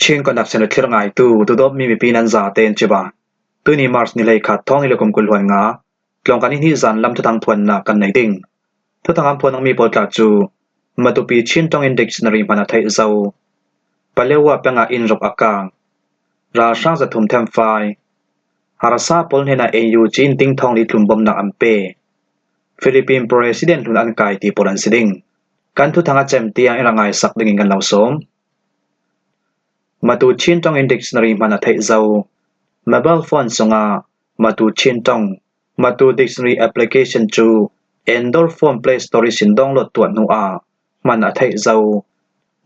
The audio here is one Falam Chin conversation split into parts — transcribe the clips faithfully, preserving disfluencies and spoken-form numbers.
Chin Connection a thlir ngaitu, Tudomi mipi nan zate in ciba. Tuni March ni hleikhat, thawng hnih le kum kul hluan nga, tlawng kan in hi zan lam thuthang phuanna kan nei ding. Thuthang an phuan mi pawl tla cu, Matupi Chin Ṭawng in dictionary hman a theih zo. Palewa pengah in ruk a kang. Ralhrang zathum themfai. Harsa pawl hnenah N U G in ding thawng li tlumbawmnak an pe. Philippine President hlun an kai ti pawl an si ding. Kan thuthang a cem tiang in ra ngaisak dingin kan lo sawm. Matu Chin Ṭawng in dictionary hman a theih zo. Mobile phone sungah Matu Chin Ṭawng, Matu Dictionary Application cu Android phone Play Store ihsin download tuah hnuah hman a theih zo.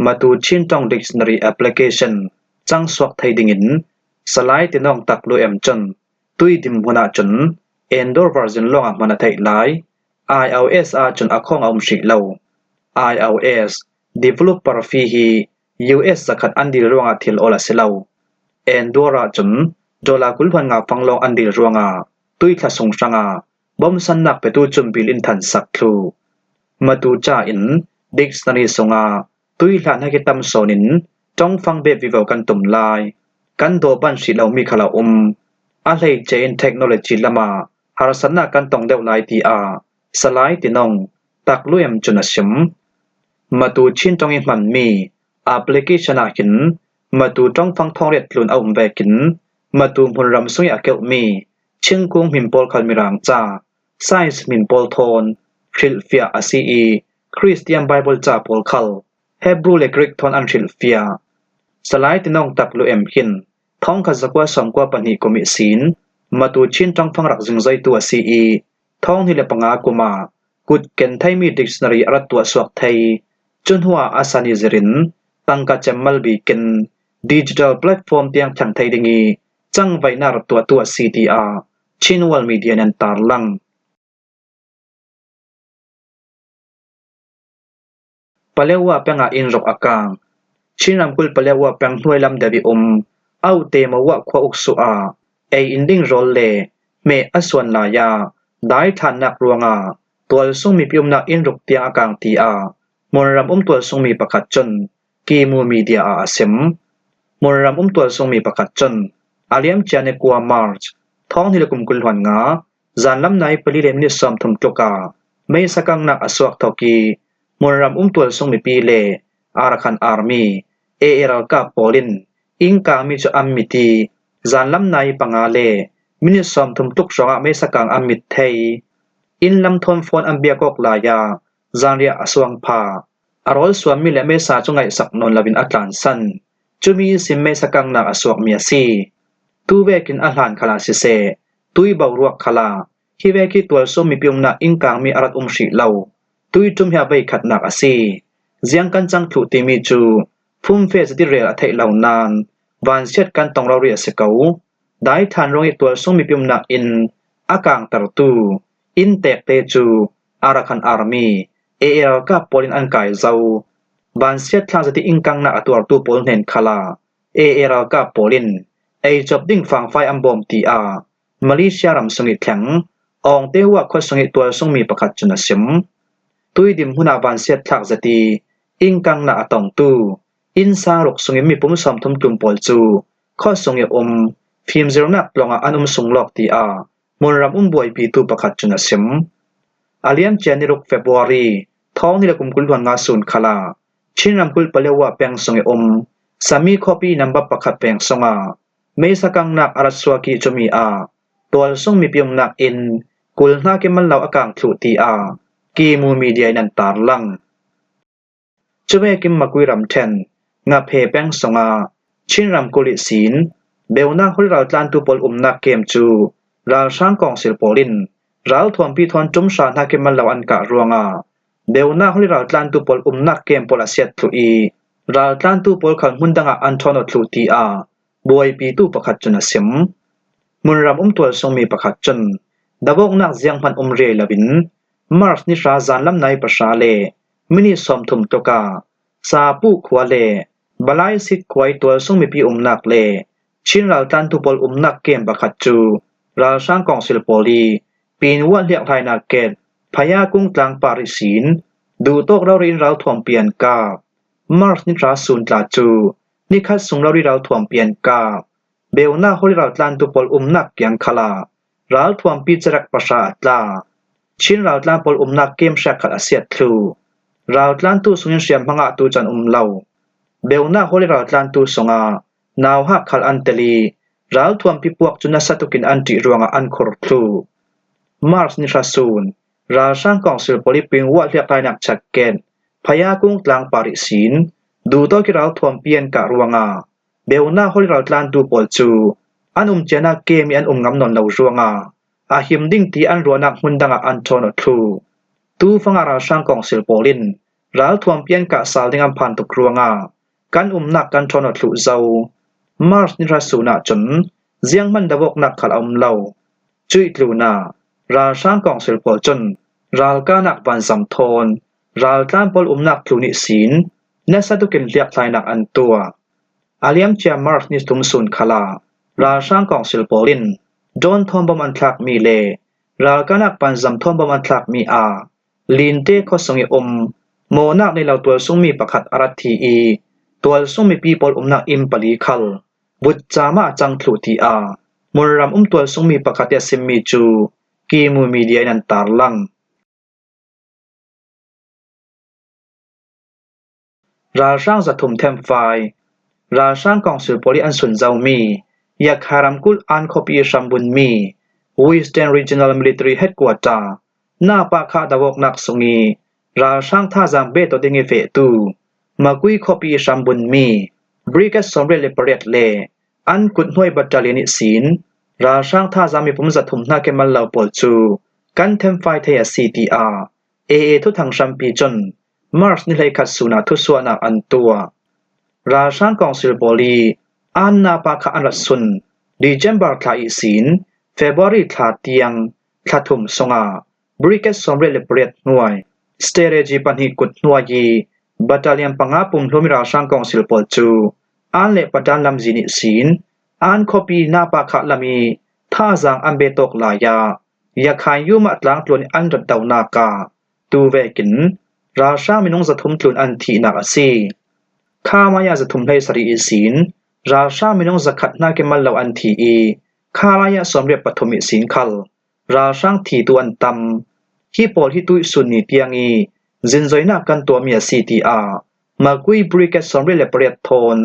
Matu Chin Ṭawng Dictionary Application cang suak thei dingin Salai Tinawng Taklu M cun tuidim hmunah cun Android version lawngah hman a theih lai. iOS ah cun a khawng a um hrih lo. iOS developer fee hi U S zakhat an dil ruangah thil awl a si lo. Android ah cun dollar kul hluan nga fang lawng an dil ruangah tuithla sung hrangah bawmsannak petu cun bil in thansak thluh. Matu ca in dictionary sungah tuihla hnak i tam sawn in ṭawngfang bet vivo kan tum lai. Kan dawhban hrih lomi khal a um. A hleice in technology lamah harsatnak kan tong deuh lai, tiah Salai Tinawng Taklu M cun a sim. Matu Chin Ṭawng i hmanmi application ah hin Matu ṭawngfang thawngriat tlun a um vekin Matu hmunram sung i a keuhmi Chingkung hmin pawl khal Mirang ca, science hmin pawl thawn hrilhfiah a si i, Christian Bible ca pawl khal Hebrew le Greek thawn an hrilhfiah. Salai Tinawng Taklu M hin thawngkhat zakua sawmkua pahnih kum ihsin Matu Chin ṭawngfang rak zingzoitu a si i, thawng hnih le panga kum ah kut ken theimi dictionary a rak tuah suak thei. Cu hnuah a san i zirin tangka cemmal bikin digital platform tiang thlang thei ding i cangvaihnak rak tuahtu a si, tiah Chin World Media in an tarlang. Palewa pengah in ruk a kang. Chin ramkulh Palewa peng hnuai lam deuh i um Aute Mawah khua uksuh ah ei in ding rawl le hmeh a suan lai ah daithlannak ruangah tualsung mipi umnak in ruk tiang a kang, tiah hmunram um tualsungmi pakhat cun Kimu Media ah a sim. Hmunram um tualsungmi pakhat cun a liamcia ni kua March thawng hnih le kum kul hluan nga zanlam nai pali le minit sawmthum tluk ah meisa kangnak a suak thawk i hmunram um tualsung mipi le Arakan Army, A A ralkap pawl in inn kangmi cu an mit i zanlam nai panga le minit sawmthum tluk hrawngah meisa kang an mit thei. Inn lam thawn phone an biak awk lai ah zanriah a suang phah. A rawl suanmi le meisa cu ngaihsak nawn loin a tlansan. Cumi ihsin meisa kangnak a suakmi a si. Tu vekin a hlan khalah siseh, tui boruak khalah hi vek hi tualsung mipi umnak inn kangmi a rak um hrih lo. Tui ṭum hi a veikhatnak a si. Ziang kan cang thluh timi cu fumfe zati rel a theih lo nain vansiat kan tong rori a si ko. Daithlan ruang i tualsung mipi umnak in a kangtertu inntekte cu Arakan Army, A A ralkap pawl in an kai zo. Vansiat thlak zati inn kangnak a tuartu pawl hnen khalah A A ralkap pawl in ei cawp ding fangfai an bawm, tiah Malaysia ram sung i thleng Awngte Wah khuasung i tualsungmi pakhat cun a sim. Tuidim hmunah vansiat thlak zati inn kangnak a tongtu inn sang ruk sungin mipum sawmthum tlun pawl cu khuasung i um fimzirnak tlawngah an um sung lawk, tiah hmunram um buaipitu pakhat cun a sim. A liamcia ni ruk February thawng hnih le kum kul hluan nga sun khalah Chin ramkulh Palewa peng sung i um Sami khuapi number pakhat peng sungah meisa kangnak a rak suak i cumi ah tualsung mipi umnak in kul hnak i man lo a kang thluh, tiah Kimu Media in an tarlang. Cuvekin Makui ramṭhen Ngaphe peng sungah Chin ramkulh ihsin Beunak holi raltlantu pawl umnak kem cu ralhrang kawngsil pawl in ralthuampi thawn ṭumhra hnak i man lo an kah ruangah Beunak holi raltlantu pawl umnak kem pawl a siat thluh i raltlantu pawl khal hmun dangah an ṭhawn aw thluh, tiah buaipitu pakhat cun a sim. Hmunram um tualsungmi pakhat cun davawknak zianghman um riai loin March ni hra zanlam nai pahra le minit sawmthum tluk ah Sapuh khua le Balaisik khua i tualsung mipi umnak le Chin raltlantu pawl umnak kem pakhat cu ralhrang kawngsil pawl i pinvuah hliakhlainak ket Phaya kung tlangpar ihsin duhtawk rori in ralthuampi an kap. March ni hra sun tla cu Nikhat sung rori ralthuampi an kap. Beuna holi raltlantu pawl umnak kiang khalah ralthuampi cerek pahra a tla. Chin raltlan pawl umnak kem hriak khat a siat thluh. Raltlantu sungin hriam hmangah tu can um lo. Beuna holi raltlantu sungah nauhak khal an tel ih ralthuampi puak cu nasa tukin an ṭih ruangah an khur thluh. March ni hra sun, ralhrang kawngsil pawl ih pingwah hliaklainak chakket phaya kung tlang par ihsin duhtawk ih ralthuampi an kah ruangah beuna holi raltlantu pawl cu an um cianak kem ih an um ngam nawn lo ruangah a him ding ti an ruahnak hmun dangah an ṭhawn aw thluh. Tu fangah ralhrang kawngsil pawl in ralthuampi an kah sal ding an phan tuk ruangah kan umnak kan ṭhawn aw thluh zo. March ni hra sun ahcun zianghman davawknak khal a um lo. Cuih tlunah ralhrang kawngsil pawl cun ralkahnak vanzam thawn raltlan pawl umnak tlun ihsin nasa tukin hliaklainak an tuah. A liamcia March ni thum sun khalah ralhrang kawngsil pawl in drone thawn bom an thlakmi le ralkahnak vanzam thawn bom an thlakmi ah Linte khuasung ih um mawhnak nei lo tualsungmi pakhat a rat thi ih tualsung mipi pawl umnak inn pali khal vutcam ah a cang thluh, tiah hmunram um tualsungmi pakhat ih a simmi cu Kimu Media in an tarlang. Ralhrang zathum themfai. Ralhrang kawngsil pawl ih an sun zomi Yakhai ramkulh An khuapi ih hrambunmi Western Regional Military Headquarter Napa kha davawknak sung ih ralhrang thazaang bet aw ding ih fehtu Makui khuapi ih hrambunmi Brigade sawmriat le pariat le an kuthnuai battalion ihsin ralhrang thazaang mipum zathum hna kemal lo pawl cu kan themfai thei a si, tiah A A thuthang hrampi cun March ni hleikhat sun ah thusuahnak an tuah. Ralhrang kawngsil pawl ih An Napa kha an rat sun December thla ihsin February thla tiang thla thum sungah Brigade sawmriat le pariat hnuai strategy pahnih kut hnuai ih battalion panga pumhlum ih ralhrang kawngsil pawl cu An le Padan lamzin ihsin An khuapi Napa kha lam ih thazaang an bet awk lai ah Yakhai yumah tlangtluan ih an rat donak ah tu vekin ralhrang minung zathum tlun an thihnak a si. Khamaya zathum hleisarih ihsin ralhrang minung zakhat hna kemal lo an thi ih Khamaya sawmriat pathum ihsin khal ralhrang thitu an tam. Hi pawl hi tuihsun ni tiang ih zinzoinak kan tuahmi a si, tiah Makui Brigade sawmriat le pariat thawn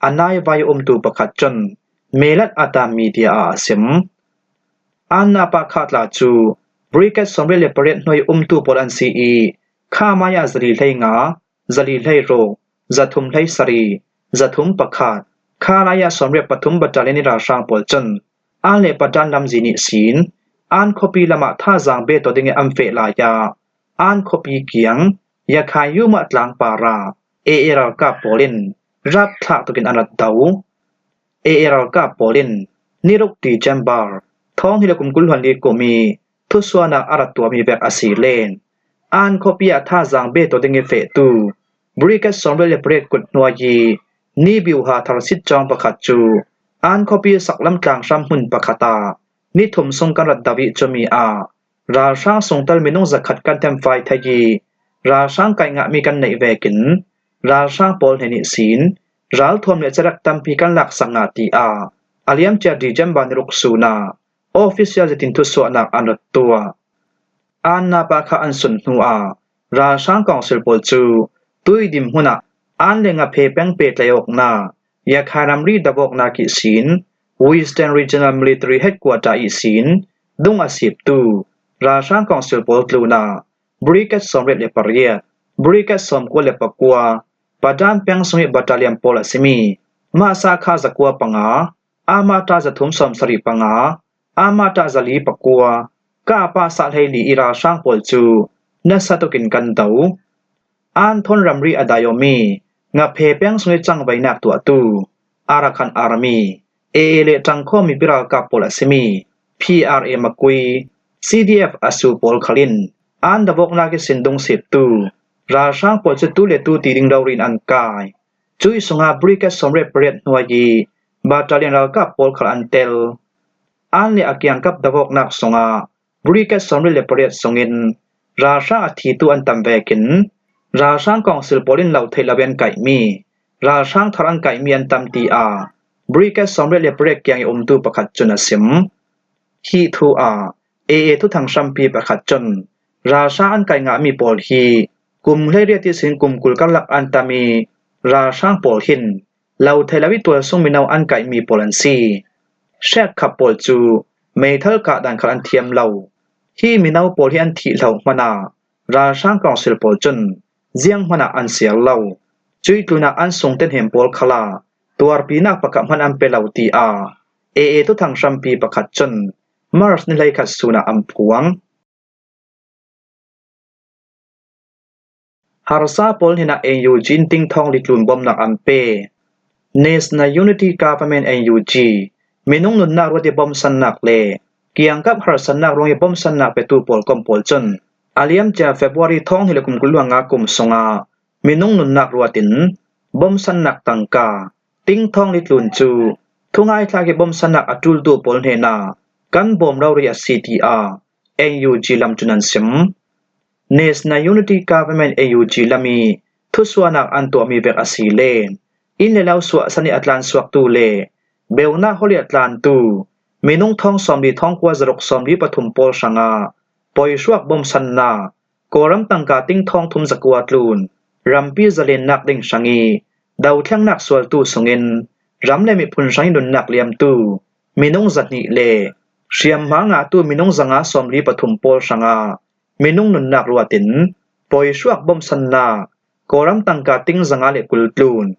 a naivai a umtu pakhat cun Melat Atam Media ah a sim. An Napa kha tla cu Brigade sawmriat le pariat hnuai umtu pawl an si ih Khamaya zali hleinga, zali hleiruk, zathum hleisarih, zathum pakhat, Khamaya sawmriat pathum battalion ih ralhrang pawl cun An le Padan lamzin ihsin An khuapi lamah thazaang bet aw ding ih an feh lai ah An khuapi kiang Yakhai yumah tlang parah A A ralkap pawl in rapthlak tukin an rat do. A A ralkap pawl in ni ruk December thawng hnih le kum kul hluan li kum ih thusuahnak a rat tuahmi vek a si len. An khuapi ah thazaang bet aw ding ih fehtu Brigade sawmriat le pariat kut hnuai ih ni biuha tharsit cawng pakhat cu An khuapi saklam tlang hram hmun pakhat ah ni thum sung kan rat do ih cumi ah ralhrang sungtel minung zakhat kan themfai thei ih ralhrang kaih ngahmi kan neih vekin ralhrang pawl hnen ihsin ralthuam le cerek tampi kan laksak ngah, tiah a liamcia December ni ruk sun ah official zetin thusuahnak an rat tuah. An Napa kha an sun hnuah ralhrang kawngsil pawl cu tuidim hmun ah An le Ngaphe peng pehtlaih awknak Yakhai ramri dap awknak ihsin Western Regional Military Headquarter ihsin dung a siptu ralhrang kawngsil pawl tlunah Brigade sawmriat le pariat, Brigade sawmkua le pakua, Padan peng sungih battalion pawl a simi Mahsa kha zakua panga, Amata zathum sawmsarih panga, Amata zali pakua, Kapa sah hleili ih ralhrang pawl cu nasa tukin kan do. An thawn ramri a dai awmi Ngaphe peng sungih cangvainak tuahtu Arakan Army, A A le ṭangkhawm mipi ralkap pawl a simi P R A Makui, C D F Asu pawl khal in An dap awknak ihsin dung siptu ralhrang pawl cu tu le tu ti ding rori in an kai. Cuih sungah Brigade sawmriat pariat hnuai ih battalion ralkap pawl khal an tel. An le a kiangkap dap awknak sungah Brigade sawmriat le pariat sungin ralhrang a thitu an tam vekin ralhrang kawngsil pawl in lo theih lo ih an kaihmi ralhrang thar an kaihmi an tam, tiah Brigade sawmriat le pariat kiang i umtu pakhat cun a sim. Hi thu ah A A thuthang hrampi pakhat cun ralhrang an kaih ngahmi pawl hi kum hleiriat ihsin kum kul karlak an tam i ralhrang pawl hin lo thei lo i tualsung mino an kaihmi pawl an si. Hriakkhap pawl cu meithal kah dan khal an thiam lo. Hi mino pawl hi an thih hlo hmanah ralhrang kawngsil pawl cun zianghmanah an siar lo. Cuih tlunah an sungte hnem pawl khalah tuarpinak pakhat hman an pe lo, tiah A A thuthang hrampi pakhat cun March ni hleikhat sunah an phuang. Harsa pawl hnenah N U G in tingthawng li tlun bawmnak an pe. National Unity Government, N U G, minung nunnak ruat i bawmsannak le kiangkap harsatnak ruang i bawmsannak petu pawl kom pawl cun a liamcia February thawng hnih le kum kul le nga kum sungah minung nunnak ruatin bawmsannak tangka tingthawng li tlun cu thungaithlak i bawmsannak a ṭultu pawl hnenah kan bawm rori a si, tiah N U G lam cun an sim. National Unity Government, N U G, lam i thusuahnak an tuahmi vek a si le inn le lo suahsan i a tlansuaktu le beunak holh i a tlantu minung thawng sawmli thawng kua zaruk sawmli pathum pawl hrangah poihruak bawmsannak Kawlram tangka tingthawng thum zakua tlun rampi zalennak ding hrang i dothlennak sualtu sungin ram le miphun hrang i nunnak liamtu minung zahnih le hriamhma ngahtu minung zanga sawmli pathum pawl hrangah minung nunnak ruatin poihruak bawmsannak Kawlram tangka ting zanga le kul tlun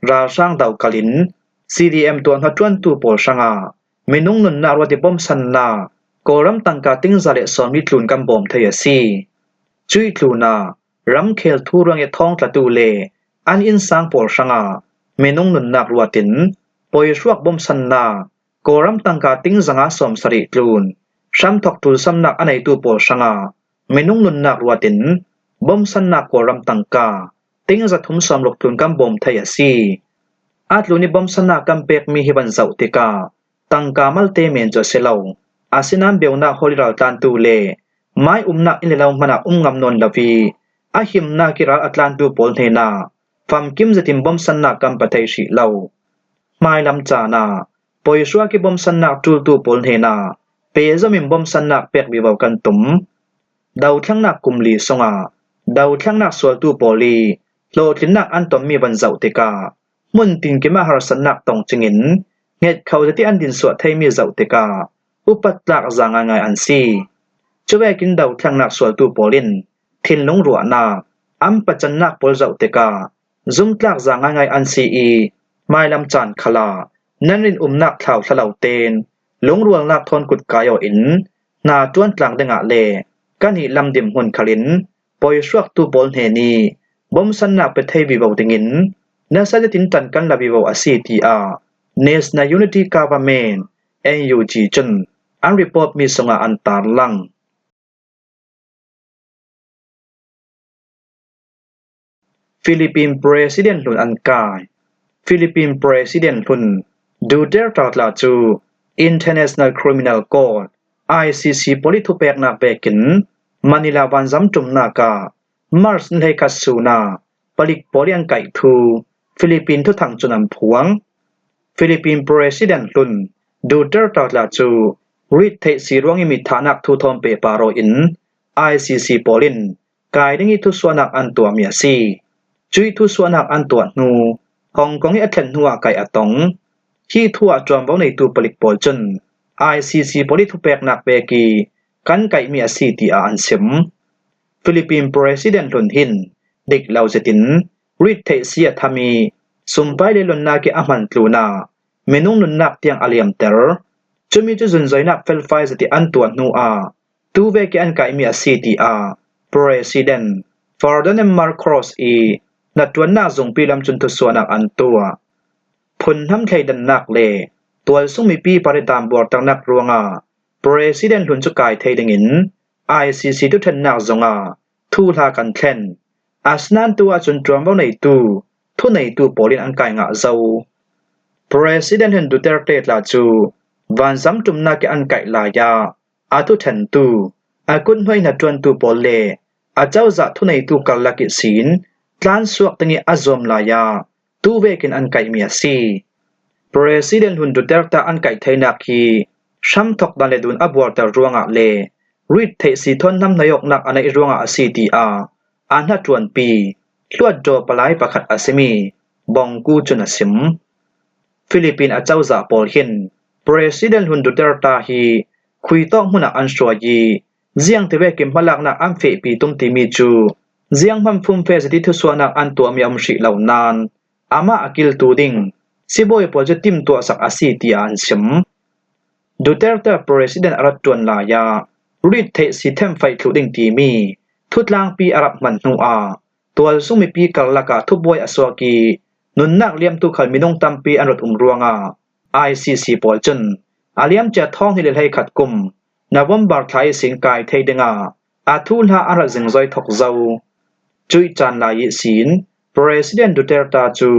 ralhrang dokalin C D M tuar hnaṭuantu pawl hrangah minung nunnak ruat i bawmsannak Kawlram tangka ting za le sawmli tlun kan bawm thei a si. Cuih tlunah ramkhel thu ruang i thawngtlatu le an innsang pawl hrangah minung nunnak ruatin poihruak bawmsannak Kawlram tangka ting zanga sawmsarih tlun hramthawk ṭulsamnak a neitu pawl hrangah minung nunnak ruatin bawmsannak Kawlram tangka ting zathum sawmruk tlun kan bawm thei a si. A tlun i bawmsannak kan pekmi hi van zoh tikah tangka malte men cu a si lo. Asinain beunak holh i raltlantu le mai umnak inn le lo hmanah um ngam nawn lo i a himnak i ral a tlantu pawl hnenah famkim zetin bawmsannak kan pe thei hrih lo. Hmailam caan ah poihruak i bawmsannak ṭultu pawl hnenah pehzom in bawmsannak pek vivo kan tum. Dothlennak kum li sungah dothlennak sualtu pawl i hlawhtlinnak an tonmi van zoh tikah hmun tinkim ah harsatnak tong cingin ngetkho zet i an dinsuah theimi zoh tikah upat tlak za ngaingai an si. Cuvekin dothlennak sualtu pawl in thinlung ruahnak an pacannak pawl zoh tikah zumtlak za ngaingai an si i hmailam caan khalah nan rinumnak thlauthla lo tein lungrualnak thawn kutkai aw in hna ṭuan tlang dingah le kan i lam dinhmun khalin poihruaktu pawl hnen i bawmsannak pe thei vivo dingin nasa zetin ṭan kan la vivo a si, tiah National Unity Government, N U G, cun an report mi sungah an tarlang. Philippine President hlun an kai. Philippine President hlun Duterte tla cu International Criminal Court, I C C, pawl i thupeknak vekin Manila vanzam ṭumnak ah March ni hleikhat sun ah palik pawl i an kaih thu Philippine thuthang cun an phuang. Philippine President hlun Duterte tla cu rit theih si ruang i mithahnak thu thawn pehpar aw in I C C pawl in kai ding i thusuahnak an tuahmi a si. Cuih thusuahnak an tuah hnu Hong Kong i a thlen hnu ah kaih a tong. Hi thu ah ṭuanvo neitu palik pawl cun I C C pawl i thupeknak vek i kan kaihmi a si, tiah an sim. Philippine President hlun hin dik lo zetin rit theih si a tham i sumpai le lonnak i a hman tlun ah minung nunnak tiang a liamter. Cumi cu zunzoinak felfai zet i an tuah hnu ah tu vek i an kaihmi a si, tiah President Ferdinand Marcos i hnaṭuannak zungpi lam cun thusuahnak an tuah. Phunhnam thleidannak le tualsung mipi par i daan buarternak ruangah President hlun cu kai thei dingin I C C thuṭhennak zongah thuhla kan thlen. Asinain tu ahcun ṭuanvo neitu, thuneitu pawl in an kai ngah zo. President hlun Duterte tla cu vanzam ṭumnak i an kaih lai ah a thuṭhentu, a kut hnuai hnaṭuantu pawl le a cozah thuneitu karlak ihsin tlansuak ding i a zuam lai ah tu vekin an kaihmi a si. President Hun Duterte an kaih theinak hi hramthok dan le dun a buarter ruangah le rit theih si thawn hnam hnaihawknak a neih ruangah a si, tiah a hnaṭuanpi hluatdaw palai pakhat a simi Bongku cun a sim. Philippine acozah pawl hin President Hun Duterte hi khuitawk hmunah an hruai i ziangti vekin hmalaknak an fehpi tum timi cu zianghman fumfe ziti thusuahnak an tuahmi a um hrih lo nain amah a kiltu ding sibawi pawl cu timtuahsak a si, tiah an sim. Duterte President a rat ṭuan lai ah rit theih si themfaih thluh ding timi thutlangpi a rak hman hnuah tualsung mipi karlak ah thubuai a suak i nunnak liamtu khal minung tampi an rat um ruangah I C C pawl cun a liamcia thawng hnih le hleikhat kum November thla ihsin kai thei dingah a thuhla an rat zingzoi thok zo. Cuih caan lai ihsin President Duterte cu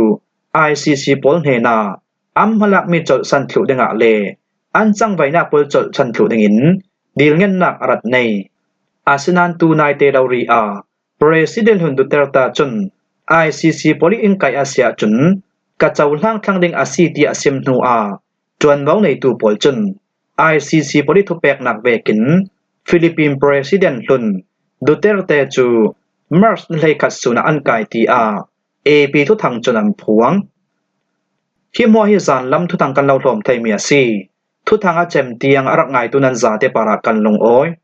I C C pawl hnenah an hmalakmi colhsan thluh dingah le an cangvaihnak pawl colhsan thluh dingin dilngennak a rat nei. Asinain tu naite lo ri ah President Hun Duterte cun I C C pawl i in kaih a si ahcun ka cohlang thlang ding a si, tiah a sim hnuah ṭuanvo neitu pawl cun I C C pawl i thupeknak vekin Philippine President Hun Duterte cu March ni hleikhat sun ah an kai, tiah A P thuthang cun an phuang. Hi hmuah hi zanlam thuthang kan lo hlawm theimi a si. Thuthang a cem tiang a rak ngaitu nan zate parah kan lungawi.